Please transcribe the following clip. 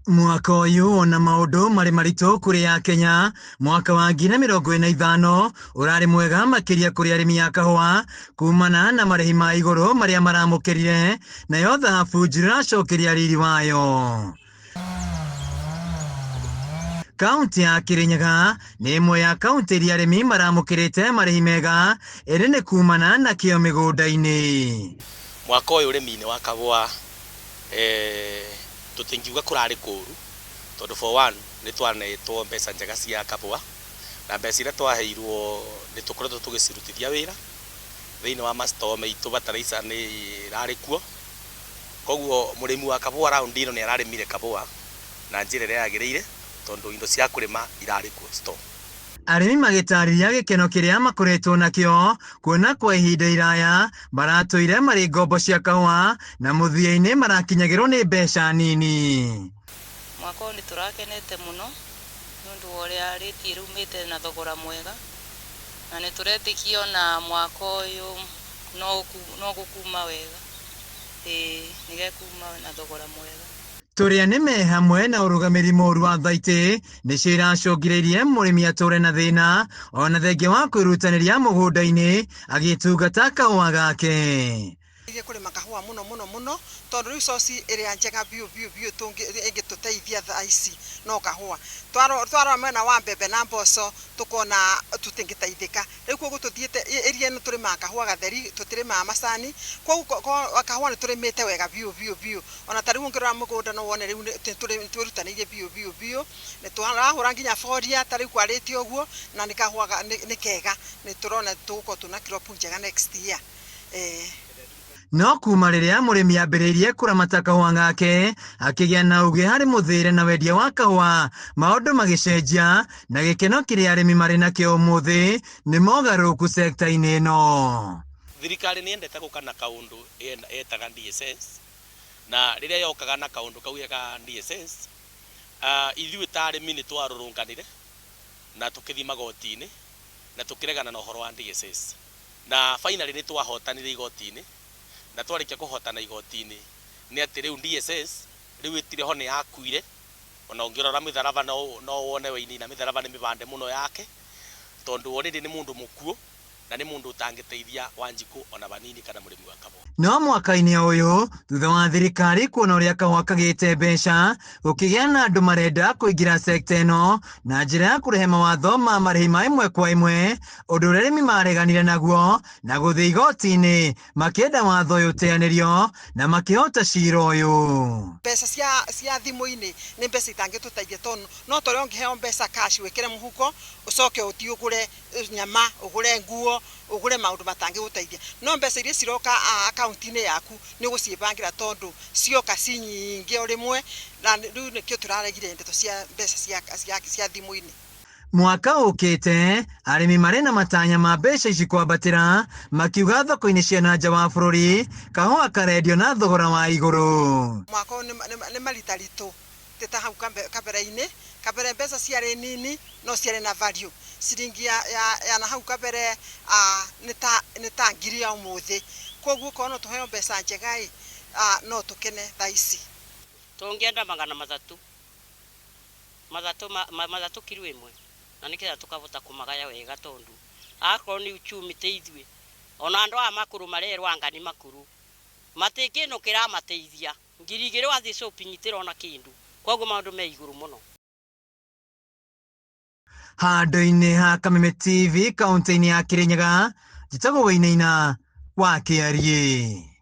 Mwaka ũyũ ona maũndũ marĩ maritũ kũrĩ Akenya, mwaka wa 2045 ũrarĩ mwega makĩria kũrĩ arĩmi a kahũa kumana na marĩhi ma igũrũ marĩa maramũkĩrire, nayo thahabu njirũ ĩracokeria riri wayo. Kaunti ya Kirinyaga nĩ ĩmwe ya kaunti iria arĩmi maramũkĩrĩte marĩhi mega ĩndĩ nĩ kumana na kĩo mĩgũnda-inĩ. Mwaka ũyũ ũrĩmi-inĩ wa kahũa tũtingiuga kũrarĩ kũru tondũ for one nĩ twanetwo mbeca njega cia kahũa na mbeca iria twaheirwo nĩ tũkoretwo tũgĩcirutithia wĩra thĩinĩ wa ma store maitũ, bataraitha nĩ ĩrarĩ kuo, koguo mũrĩmi wa kahũa round ĩno nĩ ararĩmire kahũa na njĩra ĩrĩa yagĩrĩire tondũ indo cia kũrĩma irarĩ kuo store. Arĩmi magĩtarĩria gĩkeno kĩrĩa makoretwo nakĩo kuona kwa ihinda iraya maratũire marĩ ngombo cia kahũa na mũthia-inĩ marakinyagĩrwo nĩ mbeca nini. Mwaka ũyũ nĩ tũrakenete mũno nĩ ũndũ wa ũrĩa rĩti ĩraumĩte na thogora mwega, na nĩ tũretĩkia ona mwaka ũyũ no gũkuma wega, ĩĩ nĩ gekuma na thogora mwega. Tũrĩa nĩme hamwe na ũrũgamĩri mũru wa thaitĩ nĩcio iracũngĩrĩirie mũrĩmi atũre na thĩna ona thengia wa kwĩrutanĩria mũgũnda-inĩ agĩtungata kahũa gake. Kũrĩma kahũa mũno mũno mũno tondũ rĩu source ĩrĩa njega biũ biũ biũ ĩngĩtũteithia thaa ici no kahũa. Twarora mwena wa mbembe na mboco tũkona tũtingĩteithĩka. Rĩu koguo tũthiĩte area ĩno tũrĩmaga kahũa gatheri, tũtirĩmaga macani, koguo kahũa nĩ tũrĩmĩte wega biũ biũ biũ. Ona ta rĩu ũngĩrora mũgũnda no wone rĩu nĩ twĩrutanĩirie biũ biũ biũ, nĩ tũrahũra nginya boria ta rĩu kwarĩte ũguo, na nĩ kahũa nĩ kega, nĩ tũrona tũgũkorwo twĩna crop njega next year. No kuma rĩrĩa mũrĩmi ambĩrĩirie kũramata kahũa gake akĩgĩa na ũgĩ harĩ mũthĩre na wendia wa kahũa, maũndũ magĩcenjia na gĩkeno kĩrĩa arĩmi marĩ nakĩo ũmũthĩ nĩ mogarũrũku sekta-inĩ ĩno. Thirikari nĩ yendete gũka na kaũndũ etaga DSS, na rĩrĩa yokaga na kaũndũ kau ga DSS, ithuĩ ta arĩmi nĩ twarũrũnganire na tũkĩthiĩ magoti-inĩ na tũkĩregana na ũhoro wa DSS, na finally nĩ twahotanire igoti-inĩ, na twarĩkia kũhotana igoti-inĩ nĩ atĩ rĩu DSS rĩu ĩtirĩ ho, nĩ yakuire. Ona ũngĩrora mĩtharaba no wone Wainaina mĩtharaba nĩ mĩbande mũno yake, tondũ already nĩ mũndũ mũkuũ na nĩ mũndũ ũtangĩteithia Wanjikũ ona vanini kana mũrĩmi wa kahũa. No mwaka-inĩ ũyũ thutha wa thirikari kuona ũrĩa kahũa kagĩte mbeca, gũkĩgĩa na andũ marenda kũingĩra sekta ĩno na njĩra ya kũrehe mawatho ma marĩhi ma ĩmwe kwa ĩmwe, ũndũ ũrĩa arĩmi mareganire naguo na gũthiĩ igoti-inĩ makĩenda watho ũyũ ũteanĩrio na makĩhota cira ũyũ. Mbeca cia thimũ-inĩ nĩ mbeca itangĩtũteithia tondũ no ta ũrĩa ũngĩheo mbeca cash wĩkĩre mũhuko ũcoke ũthiĩ ũgũre nyama, ũgũre nguo, ũgũre maũndũ matangĩgũteithia. No mbeca iria ciroka akaunti-inĩ yaku nĩ ũgũciĩbangĩra tondũ cioka ci nyingĩ o rĩmwe, na rĩu nĩkĩo tũraregire ndeto cia mbeca cia thimũ-inĩ. Mwaka ũkĩte arĩmi marĩ na matanya ma mbeca ici kwambatĩra, makiuga thoko-inĩ cia na nja wa bũrũri kahũa karendio na thogora wa igũrũ. Mwaka ũyũ nĩ maritaritũ ti ta hau kabere-inĩ. Kabere mbeca ciarĩ nini no ciarĩ na value. Ciringi ya na hau kabere nĩ ta ngiri ya ũmũthĩ, koguo korwo no tũheo mbeca njega ĩ, no tũkene thaa ici. Tũngĩenda magana mathatũ mathatũ mathatũ kiro ĩmwe, na nĩgetha tũkahota kũmagaya wega, tondũ akorwo nĩ uchumi ti ithuĩ ona andũ aya makũrũ marerwo anga nĩ makũrũ matĩ kĩndũ kĩramateithia. 2000 wathiĩ shopping itirona kĩndũ, koguo maũndũ me igũrũ mũno. Handũ-inĩ ha Kameme TV kaunti-inĩ ya Kirinyaga, njĩtagwo Wainaina wa Kĩariĩ.